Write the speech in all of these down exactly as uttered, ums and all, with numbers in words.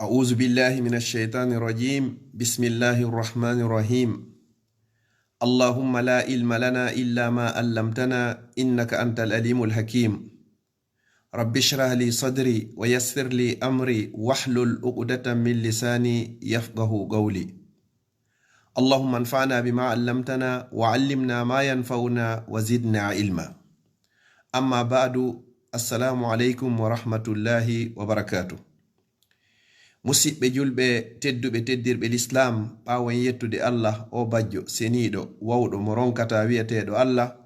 أعوذ بالله من الشيطان الرجيم. بسم الله الرحمن الرحيم. اللهم لا علم لنا إلا ما علمتنا إنك أنت العليم الحكيم. رب اشرح لي صدري ويسر لي أمري واحلل عقدة من لساني يفقه قولي. اللهم انفعنا بما علمتنا وعلمنا ما ينفعنا وزدنا علما. أما بعد، السلام عليكم ورحمة الله وبركاته. Musiɗɓe julɓe tedduɓe, teddirɓe lislaam, ɓaawo en yettude Allah, o bajjo seniiɗo, wawɗo, mo ronkata, wi'eteeɗo Allah,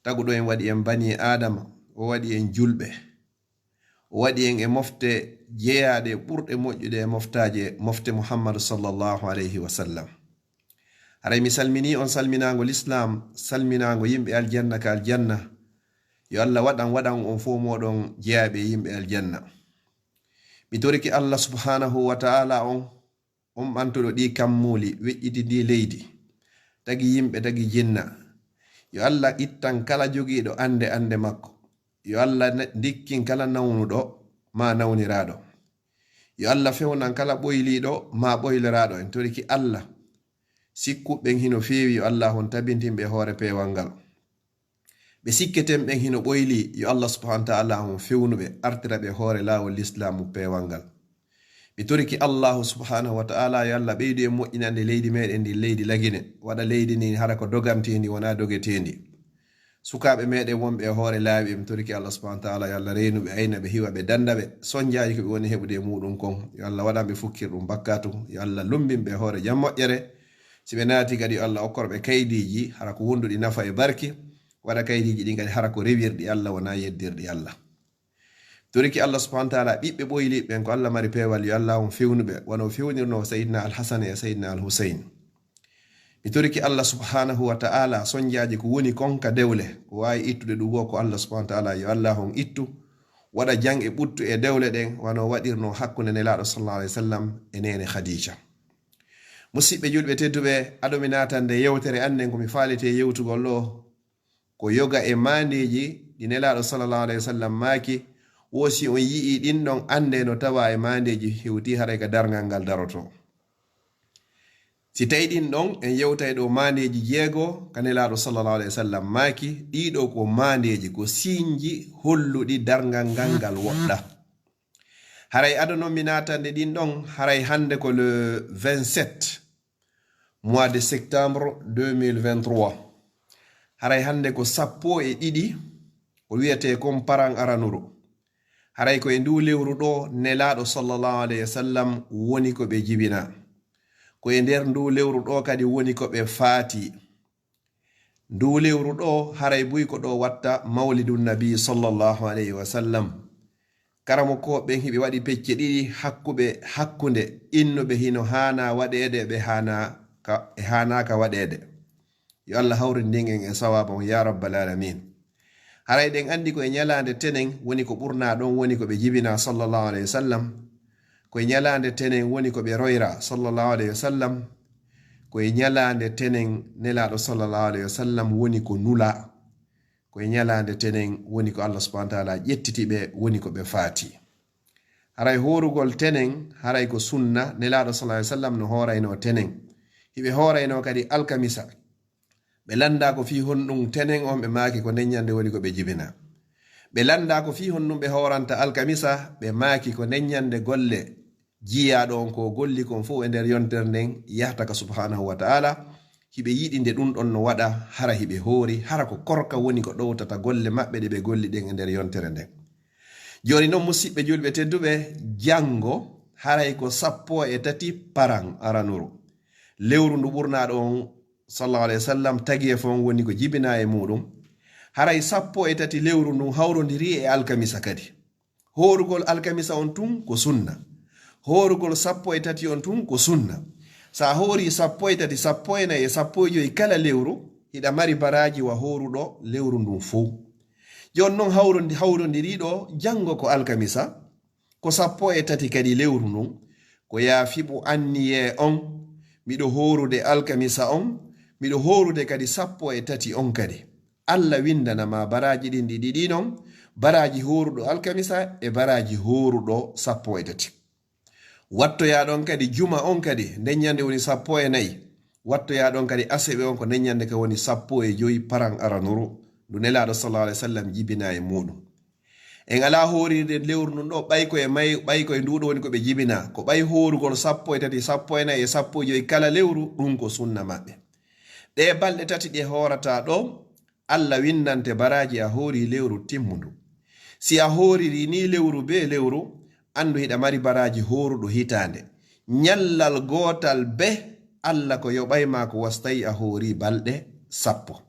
taguɗo en, waɗi en bani Aadama, o waɗi en julɓe, o waɗi en e mofte jeyaaɗe ɓurɗe moƴƴude e moftaaje, mofte Muhammadu sallallahu alayhi wa sallam. Haray mi salminii on salminaango lislaam, salminaango yimɓe aljanna ka aljanna. Yo Allah waɗan, waɗan on fow mooɗon jeyaaɓe e yimɓe aljanna. Mi torike Allah subhaanahu wa ta'ala on, on ɓantuɗo ɗii kammuuli, weƴƴiti ndii leydi, tagi yimɓe, tagi jinna. Yo Allah ittan kala jogiiɗo annde, annde makko. Yo Allah ne-, ndikkin kala nawnuɗo maa nawniraaɗo. Yo Allah fewnan kala ɓoyliiɗo maa ɓoyloraaɗo. En toriki Allah. Sikkuɓe ɓen hino feewi, yo Allah on tabintin ɓe e hoore peewal ngal. Ɓe sikketen ɓen hino ɓoyli, yo Allah subhaanahu wa ta'ala on fewnu ɓe, artira ɓe e hoore laawol lislaamu peewal ngal. Mi toriki Allahu subhaanahu wa ta'ala, yo Allah ɓeydu e moƴƴinande leydi meɗen ndi, leydi Lagine, waɗa leydi ndin hara ko doganteendi, wonaa dogeteendi. Sukaaɓe meɗen wonɓe e hoore laawi, mi toriki Allah subhaanahu wa ta'ala, yo Allah reynu ɓe, ayna ɓe, hiwa ɓe, danda ɓe, sonjaaji ko ɓe woni heɓude e muɗum kon. Yo Allah waɗan ɓe fukkirɗum bakkatu, yo Allah lumbin ɓe e hoore jam moƴƴere. Si ɓe naati kadi, yo Allah okkor ɓe kaydiiji, hara ko wonduɗi nafa e barki, waɗa kaydiiji ɗin kadi hara ko rewirɗi Allah, wonaa yeddirɗi Allah. Toriki Allah subhaanahu wa ta'ala, ɓiɓɓe ɓoyliiɓe ɓen ko Allah mari peewal, yo Allah on fewnu ɓe, wano o fewnirnoo Sayyidina Al Hasan e Sayyidina Al Husayn. Mi toriki Allah subhaanahu wa ta'ala, sonjaaji ko woni kon ka dewle, ko waawi ittude ɗum woo ko Allah subhaanahu wa ta'ala, yo Allah on ittu, waɗa jam e ɓuttu e dewle ɗen, wano o waɗirnoo hakkunde Nelaaɗo sallallahu alayhi wa sallam e neene Khadija. Musiɗɓe julɓe tedduɓe, ado mi naatande yewtere an nden, ko mi faalete yewtugol ɗoo, ko yoga e maandeeji ɗi Nelaaɗo sallallahu alayhi wa sallam maaki, wo si on yi'ii ɗin ɗon, anndee no tawaa e maandeeji hewtii haray ka darngal ngal darotoo. Si tawii ɗin ɗon, en yewtay ɗoo maandeeji jeego ka Nelaaɗo sallallahu alayhi wa sallam maaki, ɗii ɗoo ko maandeeji, ko siinji holluɗi darngal ngal ngal woɗɗa. Haray ado non mi naatande ɗin ɗon, haray hannde ko le vingt-sept mois de septembre deux mille vingt-trois. Haray hannde ko sappo e ɗiɗi, ko wiyetee kon paran aranuru. Haray ko e nduu lewru ɗoo Nelaaɗo sallallahu alayhi wa sallam woni ko ɓe jibinaa. Ko e nder nduu lewru ɗoo kadi woni ko ɓe faatii. Nduu lewru ɗoo, haray buy ko ɗoo watta Mawlidun Nabi sallallahu alayhi wa sallam. Karamokooɓe ɓen hiɓe waɗi pecce ɗiɗi hakkuɓe, hakkunde innuɓe hino haanaa waɗeede, ɓe haanaa ka, e haanaaka waɗeede. Yo Allah hawrindin en e sawaaba on, ya rabbal aalamiin. Haray ɗen anndi ko e ñalaande tenen woni ko ɓurnaa ɗon woni ko ɓe jibinaa sallallahu alayhi wa sallam. Ko e ñalaande tenen woni ko ɓe royraa sallallahu alayhi wa sallam. Ko e ñalaande tenen Nelaaɗo sallallahu alayhi wa sallam woni ko nulaa. Ko e ñalaande tenen woni ko Allah subhaanahu wa ta'ala ƴettiti ɓe, woni ko ɓe faatii. Haray hoorugol tenen, haray ko sunna, Nelaaɗo sallallahu alayhi wa sallam no hooraynoo tenen. Hiɓe hooraynoo kadi alkamisa. Ɓe lanndaa ko fii honɗum tenen on, ɓe maaki ko nden ñande woni ko ɓe jibinaa. Ɓe lanndaa ko fii honɗum ɓe hooranta alkamisa, ɓe maaki ko nden ñande golle jiyaaɗo on ko golli kon fow e nder yontere nden yahta ka subhaanahu wa ta'ala. Hiɓe yiɗi nde ɗum ɗon no waɗa, hara hiɓe hoori, hara ko korka woni ko ɗowtata golle maɓɓe ɗe ɓe golli ɗen e nder yontere nden. Jooni non, musiɗɓe julɓe tedduɓe, janngo haray ko sappo e tati paran aranuru. Lewru ndu ɓurnaaɗo on, sallallahu alayhi wa sallam, tageefo on woni ko jibinaa e muɗum. Haray sappo e tati lewru ndun hawrondirii e alkamisa kadi. Hoorugol alkamisa on tun ko sunna. Hoorugol sappo e tati on tun ko sunna. Sa hoori sappo e tati, sappo e nayi e sappo e joyi kala lewru, hiɗa mari baraaji wa hooruɗo lewru ndun fow. Jooni non hawrondi-, hawrondiriiɗo janngo ko alkamisa, ko sappo e tati kadi lewru ndun, ko yaa fiɓu anniyee on, miɗo hoorude alkamisa on, miɗo hoorude kadi sappo e tati on kadi. Allah winndana ma baraaji ɗin ɗi ɗiɗi non, baraaji hooruɗo alkamisa e baraaji hooruɗo sappo e tati. Wattoyaa ɗon kadi juma on kadi, nden ñande woni sappo e nayi. Wattoyaa ɗon kadi aseɓe on, ko nden ñande ka woni sappo e jowi paran aranuru. Ndu Nelaaɗo sallallahu alaihi wasallam jibina e muɗum. En alaa hoorirde lewru ndun ɗo, ɓay ko e may, ɓay ko e ndu ɗo woni ko ɓe jibina. Ko ɓay hoorugol sappo e tati, sappo e nayi e sappo e jowi kala lewru, ɗum ko sunna maɓɓe. Ɗee balɗe tati ɗe hoorata ɗo, Allah windante baraaji a hoori lewru timmundu. Si a hooriri ni lewru be lewru, anndu hiɗa mari baraaji hooruɗo hitaande. Ñallal gootal be, Allah ko yoɓay ma ko was tawi a hoori balɗe sappo.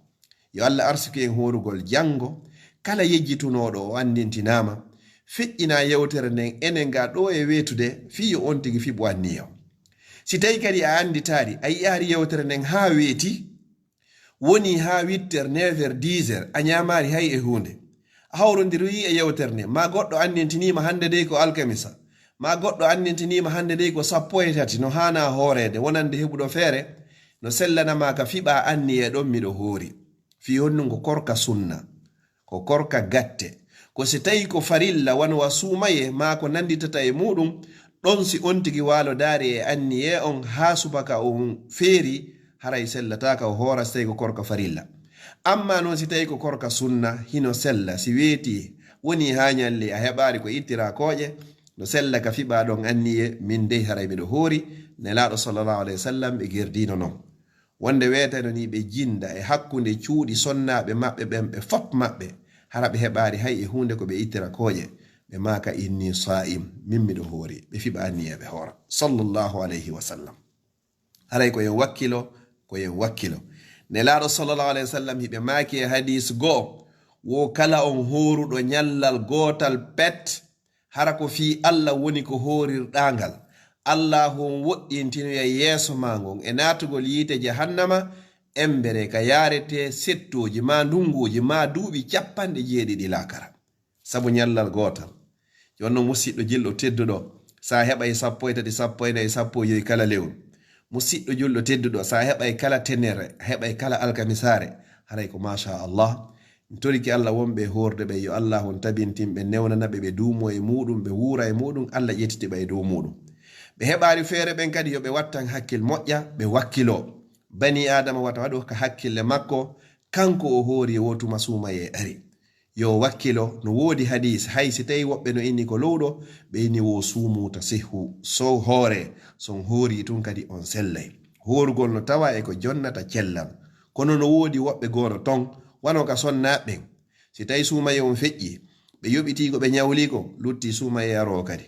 Yo Allah arsuki en hoorugol janngo, kala yejjitunooɗo o anndintinaama, feƴƴinaa yewtere nden enen ga ɗo e weetude, fii yo on tigi fiɓu anniya o. Si tawi kadi a annditaari, a yi'aari yewtere nden haa weeti, woni haa huit heures, neuf heures, dix heures, a ñaamaari hay e huunde. A hawrondiroyi e yewtere nde, maa goɗɗo anndintiniima hannde dey ko alkamisa, maa goɗɗo anndintiniima hannde dey ko sappo e tati, no haanaa hooreede, wonande heɓuɗo feere, no sellanama ka fiɓa anniye ɗon miɗo hoori. Fii honɗum? Ko korka sunna, ko korka gatte. Ko si tawi ko farilla, wano wa suumaye, maa ko nannditata e muɗum, ɗon si on tigi waalodaari e anniye on haa subaka on feeri, haray sellataaka o hoora si tawi ko korka farilla. Amma non si tawi ko korka sunna, hino sella. Si weeti, woni haa ñalli a heɓaari ko ittira kooƴe, no sella ka fiɓa ɗon anniye, min dey haray miɗo hoori, Nelaaɗo sallallahu alaihi wasallam ɓe gerdino non. Wonde weetano ni ɓe jinda e hakkunde cuuɗi sonnaaɓe maɓɓe ɓen ɓe fop maɓɓe, hara ɓe heɓaari hay e huunde ko ɓe ittira kooƴe, ɓe maaka inni saa'im, min miɗo hoori, ɓe fiɓa anniye ɓe hoora. Sallallahu alaihi wasallam. Haray ko en wakkilo, ko en wakkilo. Nelaaɗo sallallahu alaihi wasallam hiɓe maaki e hadis goo, wo kala on hooruɗo ñallal gootal pet, hara ko fii Allah woni ko hoorirɗaa ngal, Allaahu on woɗɗintinoya yeeso maa ngon e naatugol yiite jahannama, embere ka yaarete settooji maa ndunguuji maa duuɓi capanɗe jeeɗiɗi laakara. Sabu ñallal gootal. Jooni non, musiɗɗo julɗo tedduɗo, sa heɓay sappo e tati, sappo e nayi, sappo e jowi kala lewru. Musiɗɗo julɗo tedduɗo, sa heɓay kala tenere, a heɓay kala alkamisaare, haray ko masha Allah. Mi torike Allah wonɓe e hoorde ɓe, yo Allah on tabintin ɓe, newnana ɓe, ɓe duumo e muɗum, ɓe wuura e muɗum, Allah ƴettiti ɓe e dow muɗum. Ɓe heɓaari feere ɓen kadi, yo ɓe wattan hakkil moƴƴa, ɓe wakkiloo. Bani Aadama wata waɗu ka hakkille makko, kanko o hoori e wo tuma suumayee ari. Yo wakkilo, no woodi hadiis, hay si tawi woɓɓe no inni ko lowɗo, ɓe inni wo suumu ta sihhu, so hoore, so on hoori tun kadi on sellay. Hoorugol no tawa e ko jonnata cellal. Kono no woodi woɓɓe goono ton, wano ka sonnaaɓe ɓen. Si tawi suumayee on feƴƴi, ɓe yoɓitii ko ɓe ñawli ko, lutti suumayee aroo kadi.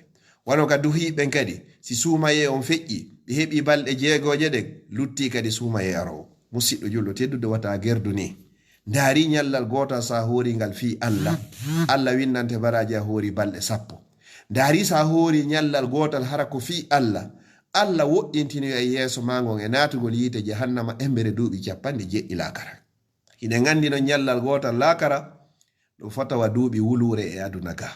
Wano ka duhii ɓen kadi, si suumayee on feƴƴi, ɓe heɓii balɗe jeegooje ɗen, lutti kadi suumayee aroo. Musiɗɗo julɗo tedduɗo, wata gerdu ni. Ndaari ñallal gootal sa hoori ngal fii Allah. Allah winnante baraaji a hoori balɗe sappo. Ndaari sa hoori ñallal gootal hara ko fii Allah. Allah woɗɗintinoya yeeso maa ngon e naatugol yiite jahannama embere duuɓi capanɗe jeeɗiɗi laakara. Hiɗen anndi non ñallal gootal laakara, ɗum fota wa duuɓi wuluure e aduna ka.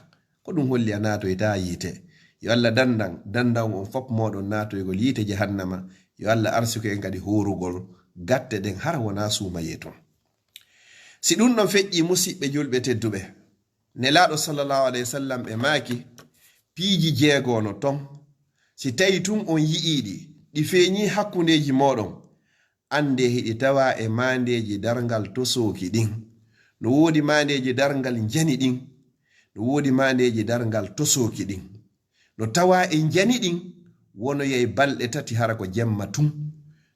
Ko ɗum holli a naatoytaa yiite. Yo Allah dandan, dandan on fop mooɗon naatoygol yiite jahannama. Yo Allah arsuku en kadi hoorugol gatte ɗen hara wonaa suumayee tun. Si ɗum ɗon feƴƴi, musiɓɓe julɓe tedduɓe, Nelaaɗo sallallahu alayhi wa sallam ɓe maaki, piiji jeegoo no ton. Si tawi tun on yi'ii ɗi, ɗi feeñii hakkundeeji mooɗon, anndee hiɗi tawa e maandeeji darngal tosooki ɗin. No woodi maandeeji darngal njani ɗin. No woodi maandeeji darngal tosooki ɗin. No tawa e njani ɗin, wonoyay balɗe tati hara ko jemma tun.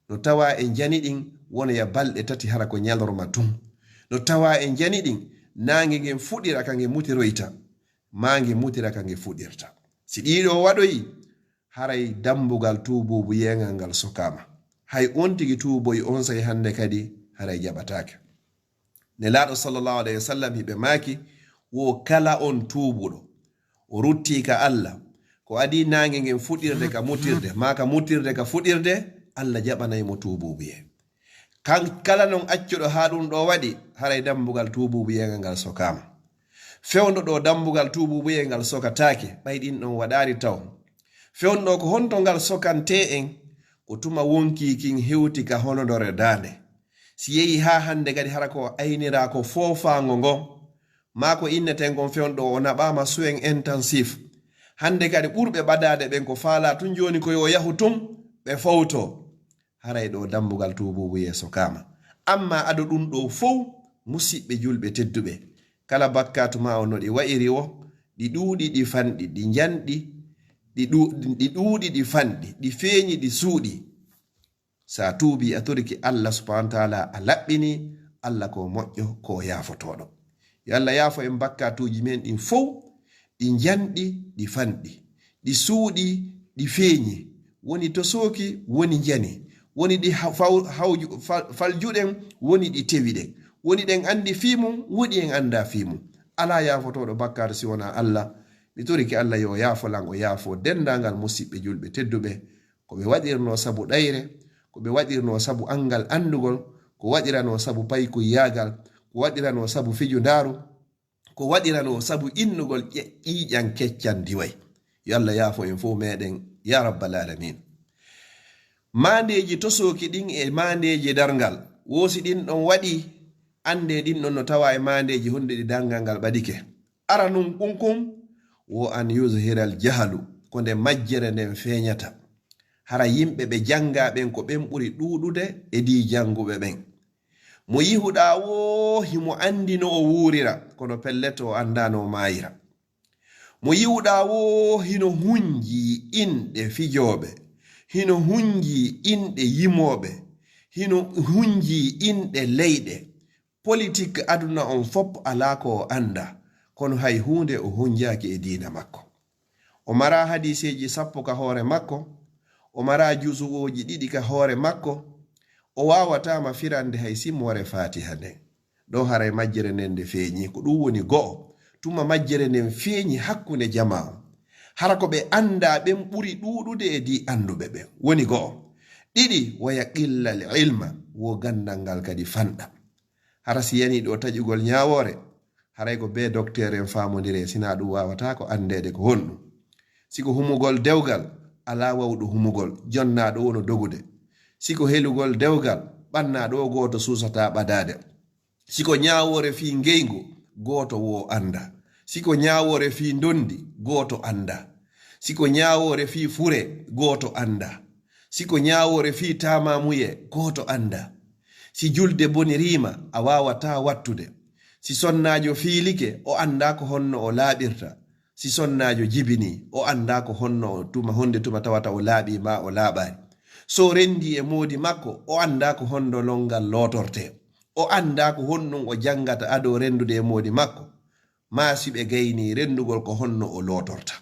No tawa e njani ɗin, wonoya balɗe tati hara ko ñalorma tun. No tawa e njani ɗin, naange ngen fuɗira ka nge mutiroyta, maa nge mutira ka nge fuɗirta. Si ɗiɗo waɗoyi, haray dambugal tuubuubu yeengal ngal sokaama. Hay on tigi tuuboy onsay hannde kadi, haray jaɓataake. Nelaaɗo sallallahu alayhi wa sallam hiɓe maaki, wo kala on tuubuɗo, o ruttii ka Allah, ko adii naange ngen fuɗirde ka mutirde, maa ka mutirde ka fuɗirde, Allah jaɓanay mo tuubuubuyee. Kan kala non accuɗo haa ɗum ɗo waɗi, haray dambugal tuubuubuyee ngal sokaama. Fewndo ɗo dambugal tuubuubuyee ngal sokataake, ɓay ɗin ɗon waɗaari taw. Fewndo ko honto ngal sokantee en? Ko tuma wonkii kin hewti ka honondore daande. Si yehi haa hannde kadi hara ko ayniraa ko foofaango ngon, maa ko inneten kon fewndo o naɓaama soins intensifs. Hannde kadi ɓurɓe ɓadaade ɓen ko faalaa tun jooni ko yo yahu tun ɓe fowto. Haray ɗo dambugal tuubuubu yeeso kaama. Amma ado ɗun ɗo fow, musiɓɓe julɓe tedduɓe, kala bakkaatu maa on no ɗi wa'iri wo, ɗi ɗuuɗi ɗi fanɗi, ɗi njanɗi, ɗi ɗu-, ɗi ɗuuɗi ɗi fanɗi, ɗi feeñi ɗi suuɗi. Sa tuubi a toriki Allah subhanahu wa taala a laɓɓini, Allah ko moƴƴo ko yaafotooɗo. Yo Allah yaafo en bakkatuuji men ɗin fow, ɗi njanɗi ɗi fanɗi, ɗi suuɗi ɗi feeñi, woni to sooki woni njani, woni ɗi ha-, faw-, hawju-, fal-, faljuɗen woni ɗi tewiɗen, woni ɗen anndi fii mum woni en annda fii mum. Alaa yaafotooɗo bakkaatu si wonaa Allah. Mi toriki Allah yo yaafolan o yaafo denndaangal musiɓɓe julɓe tedduɓe, ko ɓe waɗirnoo sabu ɗayre, ko ɓe waɗirnoo sabu anngal anndugol, ko waɗiranoo sabu paykoyyaagal, ko waɗiranoo sabu fijundaaru, ko waɗiranoo sabu innugol ƴe-, ƴiiƴan keccan diway. Yo Allah yaafo en fof meɗen, ya rabbal alamin. Maandeeji tosooki ɗin e maandeeji darngal, woo si ɗin ɗon waɗi, anndee ɗin ɗon no tawa e maandeeji honde ɗi darngal ngal ɓadike. Aranun ɗun kun, wo an yuzhiral jahalu, ko nde majjere nden feeñata. Hara yimɓe ɓe janngaa ɓen ko ɓen ɓuri ɗuuɗude e dii jannguɓe ɓen. Mo yihuɗaa woo himo anndi no o wuurira, kono pellet o anndaa no o maayira. Mo yi'uɗaa woo hino hunjii inɗe fijooɓe, hino hunjii inɗe yimooɓe, hino hunjii inɗe leyɗe. Politik aduna on fop alaa ko o anndaa, kono hay huunde o hunjaaki e diina makko. O maraa hadiiseeji sappo ka hoore makko, o maraa juzuwooji ɗiɗi ka hoore makko, o waawataa ma firande hay simmoore Faatiha nden. Ɗo haray majjere nden nde feeñi, ko ɗum woni go'o. Tuma majjere nden feeñi hakkunde jamaa on. Hara ko ɓe anndaa ɓen ɓuri ɗuuɗude e dii annduɓe ɓen. Woni go'o. Ɗiɗi, waya qillal ilma, wo ganndal ngal kadi fanɗa. Hara si yani ɗo taƴugol ñaawoore, haray ko bee dokteer en faamondire, sinaa ɗum waawataa ko anndeede ko honɗum. Si ko humugol dewgal, alaa wawɗo humugol, jonnaaɗo wono dogude. Si ko helugol dewgal, ɓannaaɗo o gooto suusataa ɓadaade. Si ko ñaawoore fii ngeyngu, gooto woo anndaa. Si ko ñaawoore fii ndondi, gooto anndaa. Si ko ñaawoore fii fure, gooto anndaa. Si ko ñaawoore fii taamaamuye, gooto anndaa. Si julde boniriima, a waawataa wattude. Si sonnaajo fiilike, o anndaa ko honno o laaɓirta. Si sonnaajo jibinii, o anndaa ko honno o tuma, honde tuma tawata o laaɓii maa o laaɓaali. So renndii e moodi makko, o anndaa ko honno lonngal lootortee. O anndaa ko honɗum o janngata ado renndude e moodi makko. Maa si ɓe gaynii renndugol ko honno o lootorta.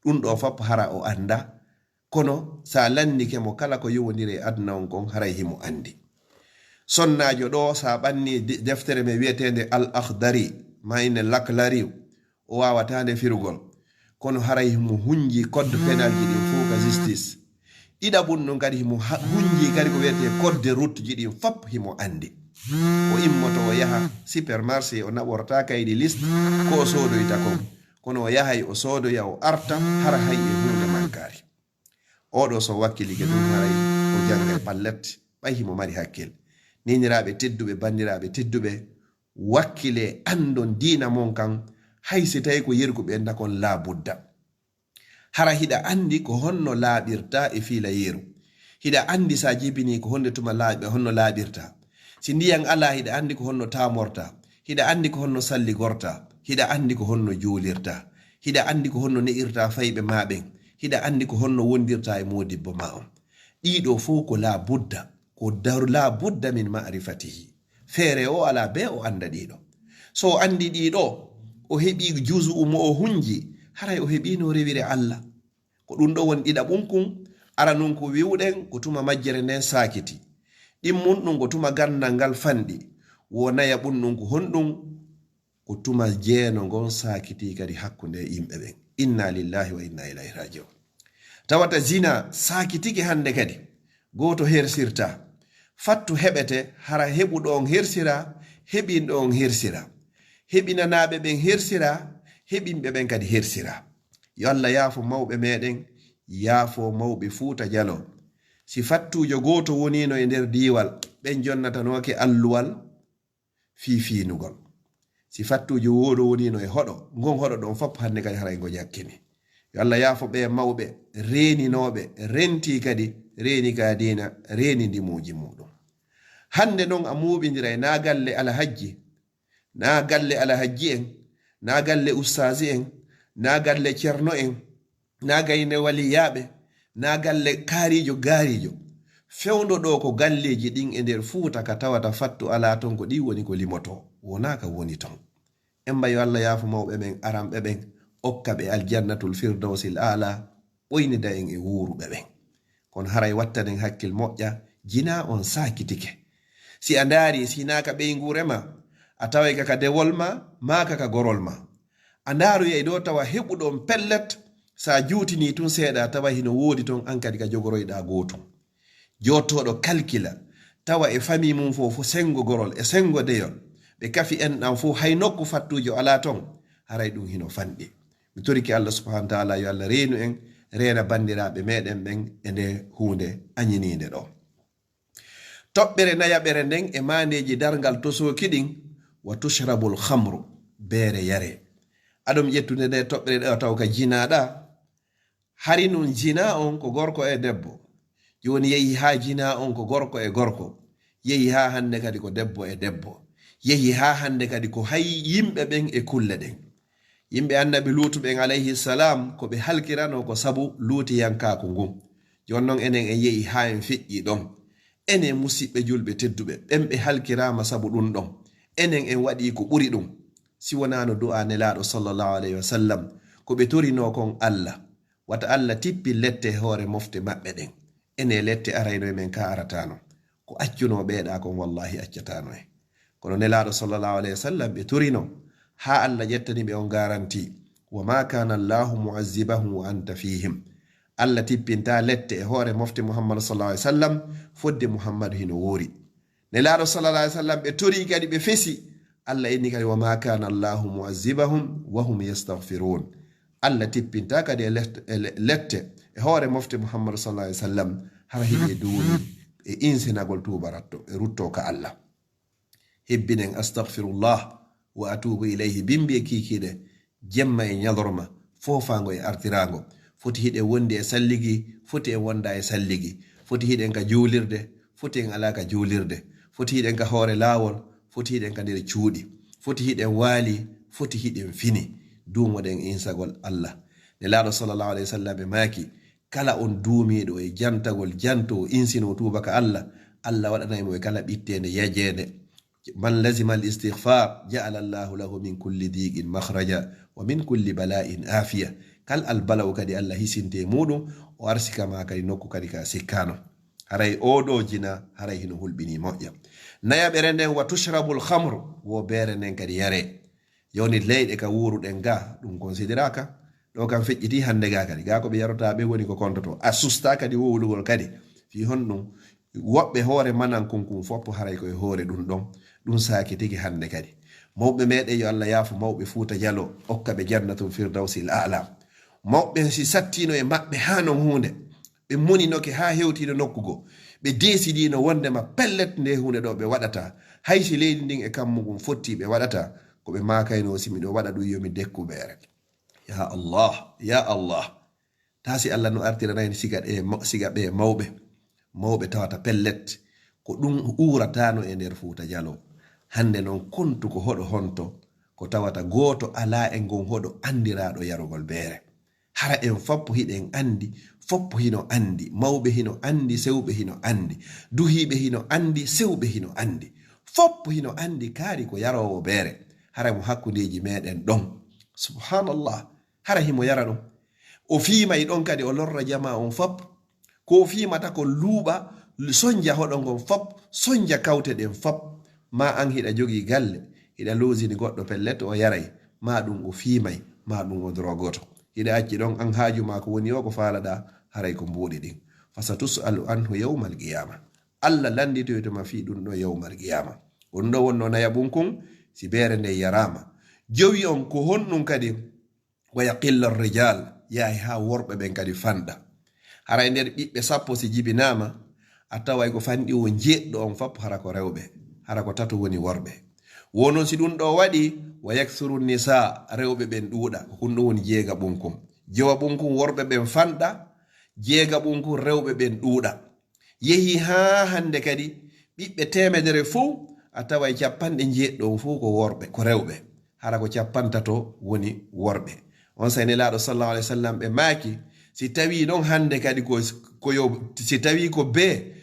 Ɗum ɗoo fop hara o anndaa. Kono sa lanndike mo kala ko yowondiri e aduna on kon, haray himo anndi. Sonnaajo ɗoo, sa ɓanni de-, deftere men wi'eteende Al Akhdari, maa ine Laklari, o waawataa nde firugol. Kono haray himo hunji code pénal ji ɗin fof ka justice. Ɗiɗaɓun ɗum kadi himo ha-, hunji kadi ko wi'etee code de route ji ɗin fop himo anndi. O immoto o yaha supermarché, o naɓorta kaydi liste ko o soodoyta kon. Kono o yahay o soodoya o arta hara hay e huunde mankaari. Oɗo so wakkilike ɗum haray o janngay pallet, ɓay himo mari hakkil. Niniraaɓe tedduɓe, banndiraaɓe tedduɓe, wakkilee anndon diina mon kan, hay si tawi ko yergu ɓe ndakon laa budda. Hara hiɗa anndi ko honno laaɓirta e fiila yeru. Hiɗa anndi sa jibini ko honde tuma laaɓe, honno laaɓirta. Si ndiyan alaa, hiɗa anndi ko honno taamorta. Hiɗa anndi ko honno salligorta. Hiɗa anndi ko honno juulirta. Hiɗa anndi ko honno ne'irta fayɓe maa ɓen. Hiɗa anndi ko honno wondirta e moodibbo maa on. Ɗiɗo fow ko laa budda, ko dar-, laa budda min ma'rifatihi. Feere o alaa bee o annda ɗiɗo. So o anndi ɗiɗo, o heɓi juzu'u mo o hunji, haray o heɓino rewire Allah. Ko ɗum ɗo woni ɗiɗaɓun kun, aranun ko wi'uɗen ko tuma majjere nden saakiti. Ɗimmun ɗum ko tuma ganndal ngal fanɗi. Wo nayaɓun ɗum ko honɗum? Ko tuma jeeno ngon saakiti kadi hakkunde yimɓe ɓen. Inna lillahi wa inna ilayhi raji'un. Tawata zina saakitike hannde kadi. Gooto hersirta. Fattu heɓete, hara heɓuɗo on hersira, heɓinɗo on hersira. Heɓinanaaɓe ɓen hersira, heɓinɓe ɓen kadi hersira. Yo Allah yaafo mawɓe meɗen, yaafo mawɓe Fuuta Jaloo. Si fattuujo gooto woniino e nder diiwal, ɓen jonnatanooke alluwal fii fiinugol. Si fattuujo wooɗo woniino e hoɗo, ngon hoɗo ɗon fop hannde kadi haray ngo ɲakkini. Yo Allah yaafo ɓe mawɓe reeninooɓe, rentii kadi, reeni ka diina, reeni ndimooji muuɗum. Hannde noon a muuɓindiray naa galle alhajji, naa galle alhajji en, naa galle ustaasi en, naa galle cerno en, naa gayne waliyaaɓe, naa galle kaariijo gaariijo. Fewndo ɗoo ko galleeji ɗin e nder Fuuta ka tawata fattu alaa toon, ko ɗi woni ko limotoo, wonaa ka woni toon. En mba yo Allah yaafo mawɓe ɓen, aranɓe ɓen, okka ɓe aljannatul firdawsil aala, ɓoynida en e wuuruɓe ɓen. Kono haray wattanen hakkil moƴƴa, jinaa on saakitike. Si a ndaari, si hinaa ka ɓeynguure ma, a taway ka ka dewol ma, maa ka ka gorol ma. A ndaaroyay ɗoo tawa heɓuɗo on pellet, sa juutinii tun seeɗa, tawa hino woodi ton an kadi ka jogoroyɗaa gootun. Jottooɗo kalkila, tawa e famii mum fof, fof senngo gorol e senngo deyol, ɓe kafi enɗan fof, hay nokku fattuujo alaa ton, haray ɗum hino fanɗi. Mi torike Allah subhanahu wa taala yo Allah reenu en, reena banndiraaɓe meɗen ɓen e nde huunde añiniinde ɗo. Toɓɓere nayaɓere nden e maandeeji darngal tosooki ɗin, wa tushrabul khamru, beere yare. Aɗum ƴettude nde toɓɓere ɗo taw ka jinaaɗa, hari nun jinaa on ko gorko e debbo. Jooni yehi haa jinaa on ko gorko e gorko. Yehi haa hannde kadi ko debbo e debbo. Yehi haa hannde kadi ko hay yimɓe ɓen e kulle ɗen. Yimɓe annabi Luutu ɓen alayhi salam ko ɓe halkiranoo ko sabu luutiyankaaku ngun. Jooni non enen en yehi haa en feƴƴi ɗon. Enen musiɓɓe julɓe tedduɓe, ɓen ɓe halkiraama sabu ɗum ɗon. Enen en waɗi ko ɓuri ɗum. Si wonaano du'a Nelaaɗo sallallahu alayhi wa sallam, ko ɓe torinoo kon Allah. Wata Allah tippi lette e hoore mofte maɓɓe ɗen. Ene lette arayno e men ka arataano. Ko accunoo ɓeeɗa kon wallahi accataano en. Kono Nelaaɗo sallallahu alayhi wa sallam ɓe torino haa Allah ƴettani ɓe on garanti. Wa ma kana Allahu mu'azzibahum wa anta fihim. Allah tippinta lette e hoore mofte Muhammadu sallallahu alayhi wa sallam fodde Muhammadu hino woori. Nelaaɗo sallallahu alayhi wa sallam ɓe tori kadi ɓe fesi. Allah inni kadi wa ma kana Allahu mu'azzibahum wa hum yastaghfirun. Allah tippinta kadi e lette, e le-, lette e hoore mofte Muhammadu sallallahu alayhi wa sallam hara hiɓe duumi e insinagol tuuba ratto, e rutto ka Allah. Hebbinen astaghfirullah wa atubu ilayhi bimbi e kiikiiɗe, jemma e ñalorma, foofaango e artiraango. Foti hiɗen wondi e salligi, foti en wonda e salligi. Foti hiɗen ka juulirde, foti en alaa ka juulirde. Foti hiɗen ka hoore laawol, foti hiɗen ka nder cuuɗi. Foti hiɗen waali, foti hiɗen fini. Duumoɗen insagol Allah. Nelaaɗo sallallahu alayhi wa sallam e maaki, kala on duumiiɗo e jantagol janto o insino tuuba ka Allah, Allah waɗanay mo e kala ɓitteende yajeende. Man lazima al istighfar, ja'ala Allahu lahu min kulli diqin makhraja, wa min kulli bala'in afiya. Kal al bala'u kadi Allah hisinte e muɗum, o arsika ma kadi nokku kadi ka sikkano. Haray o ɗo jina, haray hino hulɓini moƴƴa. Nayaɓere nden, wa tushrabul khamr, wo beere nden kadi yare. Yoni leyɗe ka wuruɗen ga, ɗum consideraka. Ɗo kam feƴƴiti hannde ga kadi. Ga ko ɓe yarota ɓe woni ko kontoto. A susta kadi wowlugol kadi. Fi honɗum? Woɓɓe hoore manan kun kun foppo haray ko e hoore ɗum ɗon. Ɗum saaki tigi hannde kadi. Mawɓe meɗen yo Allah yaafu mawɓe Fuuta Jalo, okka ɓe jannatul firdawsil a'la. Mawɓe si sattino e maɓɓe haa non huunde. Ɓe moninoke haa hewtino nokku go. Ɓe desidino wondema pellet nde huunde ɗo ɓe waɗata. Hay si leydi ndin e kammu ngun fotti ɓe waɗata. Ko ɓe maakayno si miɗo waɗa ɗum yo mi dekku ɓeere. Ya Allah, ya Allah. Taa si Allah no artiranayni siga ɗe ma-, siga ɓe mawɓe. Mawɓe tawata pellet. Ko ɗum uuratano e nder Fuuta Jalo. Hannde non kontu ko hoɗo honto. Ko tawata gooto alaa e ngon hoɗo anndiraaɗo yarugol beere. Hara en foppo hiɗen anndi, foppo hino anndi, mawɓe hino anndi, sewɓe hino anndi, duhiiɓe hino anndi, sewɓe hino anndi. Foppo hino anndi kaari ko yaroowo beere. Hara mo hakkundeeji meɗen ɗon. Subhanallah. Hara himo yara ɗum. O fiimay ɗon kadi o lorra jamaa on fop. Ko o fiimata ko luuɓa, sonja hoɗo ngon fop, sonja kawte ɗen fop. Ma an hiɗa jogii galle, hiɗa loosini goɗɗo pellet o yaray, ma ɗum o fiimay, ma ɗum o drogoto. Hiɗa acci ɗon an haaju ma ko woni o ko faalaɗa, haray ko mbuuɗi ɗin. Fa satus'alu anhu yawmal qiyama. Allah lannditoyto ma fii ɗum ɗo yawmal qiyama. Ko ɗum ɗo wonno nayaɓun kun, si beere nden yaraama. Jowi on ko honɗum kadi? Wa yaqilla rijal, yahi haa worɓe ɓen kadi fanɗa. Hara e nder ɓiɓɓe sappo si jibinaama, a taway ko fanɗi wo njeeɗɗo on fop hara ko rewɓe, hara ko tato woni worɓe. Wo non si ɗum ɗo waɗi, wa yaksuru nisa, rewɓe ɓen ɗuuɗa, ko ɗum ɗo woni jeega ɓun kun. Jowa ɓun kun worɓe ɓen fanɗa, jeega ɓun kun rewɓe ɓen ɗuuɗa. Yehi haa hannde kadi, ɓiɓɓe teemedere fow, a taway capanɗe njeeɗiɗo on fow ko worɓe, ko rewɓe. Hara ko capantato woni worɓe. On say Nelaaɗo sallallahu alayhi wa sallam ɓe maaki, si tawii non hannde kadi ko, ko yo, si tawii ko bee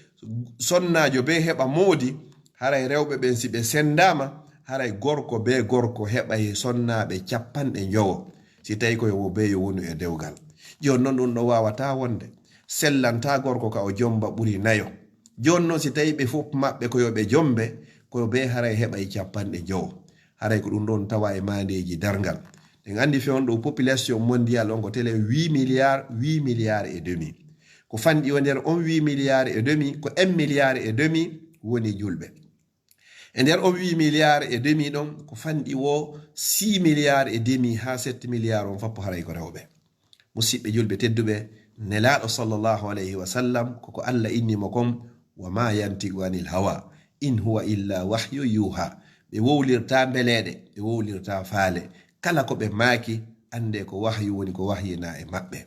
sonnaajo bee heɓa moodi, haray rewɓe ɓen si ɓe senndaama, haray gorko bee gorko heɓay sonnaaɓe capanɗe njowo. Si tawii ko yo bee yo wonu e dewgal. Jooni non ɗun ɗon waawataa wonde. Sellantaa gorko ka o jomba ɓuri nayo. Jooni non si tawii ɓe fow maɓɓe ko yo ɓe jombe, ko bee haray heɓay capanɗe njowo. Haray ko ɗun ɗon tawa e maandeeji darngal. En anndi fewndo population mondial on ko telen huit milliards, huit milliards et demi. Ko fanɗi o nder on huit milliards et demi, ko un milliard et demi woni julɓe. E nder on huit milliards et demi ɗon, ko fanɗi wo six milliards et demi haa sept milliards on fappo haray ko rewɓe. Musiɓɓe julɓe tedduɓe, Nelaaɗo sallallahu alayhi wa sallam, ko ko Allah inni mo kon, "Wa ma yantiqu anil hawa, in huwa illa wahyu yuha." Ɓe wowlirtaa mbeleeɗe, ɓe wowlirtaa faale. Kala ko ɓe maaki, anndee ko wahyu woni ko wahyinaa e maɓɓe.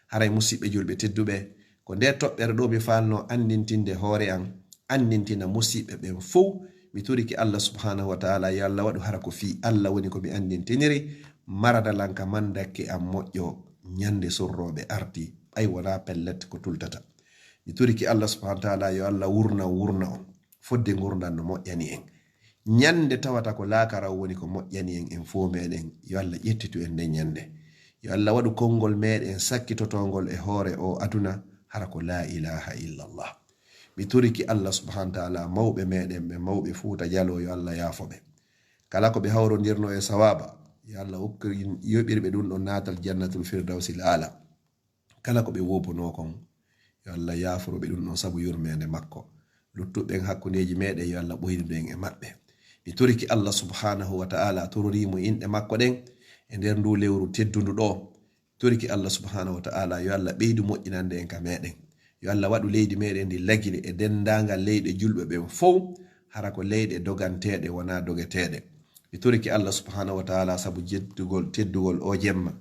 Haray musiɓɓe julɓe tedduɓe, ko nde toɓɓere ɗo mi faalno anndintinde hoore an, anndintina musiɓɓe ɓen fow. Mi torike Allah subhanahu wa ta'ala, yo Allah waɗu hara ko fii Allah woni ko mi anndintiniri, maradalan ka mandakke an moƴƴo, ñande sorrooɓe arti, ɓay wonaa pellet ko tultata. Mi torike Allah subhanahu wa ta'ala, yo Allah wurna, wurna on, fodde ngurndan no moƴƴani en. Ñande tawata ko laakara woni ko moƴƴani en, en fow meɗen, yo Allah ƴettitu en nden ñande. Yo Allah waɗu konngol meɗen sakkitotoongol e hoore o aduna, hara ko laa ilaaha illallah. Mi torike Allah subhanahu wa ta'ala, mawɓe meɗen ɓe, mawɓe Fuuta Jaloo, yo Allah yaafo ɓe. Kala ko ɓe hawrondirno e sawaaba, yo Allah okku yoɓirɓe ɗun ɗon naatal jannatul firdawsil aala. Kala ko ɓe woobunoo kon, yo Allah yaaforo ɓe ɗun ɗon sabu yurmeende makko. Luttuɓe ɓen hakkundeeji meɗen, yo Allah ɓoynidu en e maɓɓe. Mi torike Allah subhanahu wa ta'ala, tororiimo inɗe makko ɗen e nder ndu lewru teddundu ɗo. Torike Allah subhanahu wa ta'ala, yo Allah ɓeydu moƴƴinande en ka meɗen. Yo Allah waɗu leydi meɗen ndi lagine e denndaangal leyɗe julɓe ɓen fow, hara ko leyɗe doganteeɗe, wonaa dogeteeɗe. Mi torike Allah subhanahu wa ta'ala sabu jeddugol, teddugol o jemma.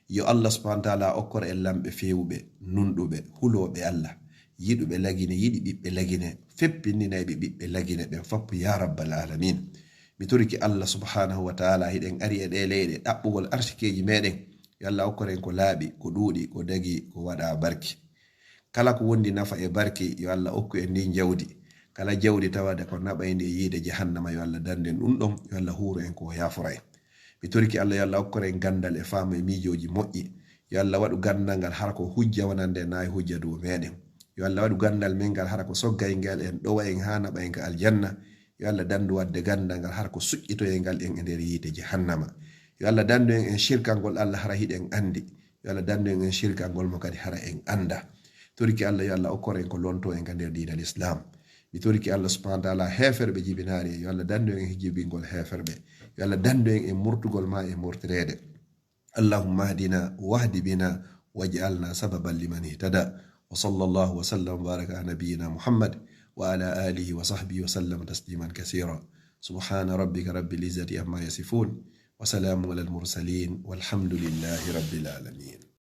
Yo Allah subhanahu wa ta'ala okkor en lamɓe feewuɓe, nunɗuɓe, hulooɓe Allah, yiɗuɓe lagine, yiɗi ɓiɓɓe lagine, feppindinayɓe ɓiɓɓe lagine ɓen fappu, ya rabbal alamin. Mi torike Allah subhanahu wa ta'ala, hiɗen ari e ɗe leyɗe ɗaɓɓugol arsikeeji meɗen. Yo Allah okkor en ko laaɓi, ko ɗuuɗi, ko dagi, ko waɗa barki. Kala ko wondi nafa e barki, yo Allah okku en ndin jawdi. Kala jawdi tawade ko naɓayndi e yiide jahannama, yo Allah dandu en ɗun ɗon, yo Allah huuru en ko yaafora en. Mi torike Allah, yo Allah okkor en ganndal e faamu e miijooji moƴƴi. Yo Allah waɗu ganndal ngal hara ko hujja wonande en, naa e hujja dow meɗen. Yo Allah waɗu ganndal men ngal hara ko soggayngel en, ɗowa en haa naɓa en ka aljanna. Yo Allah dandu waɗde ganndal ngal hara ko suƴƴitoyngel en e nder yiite jahannama. Yo Allah dandu en e shirkangol Allah hara hiɗen anndi. Yo Allah dandu en e shirkangol mo kadi hara en annda. Torike Allah, yo Allah okkor en ko lonto en ka nder diina Lislaam. Mi torike Allah subhanahu wa ta'ala, heeferɓe jibinaari en, yo Allah dandu en e jibingol heeferɓe. Yo Allah dandu en e murtugol ma e murtireede. اللهم اهدنا واهد بنا واجعلنا سببا لمن اهتدى. وصلى الله وسلم وبارك على نبينا محمد وعلى آله وصحبه وسلم تسليما كثيرا. سبحان ربك رب العزة عما يصفون وسلام على المرسلين والحمد لله رب العالمين.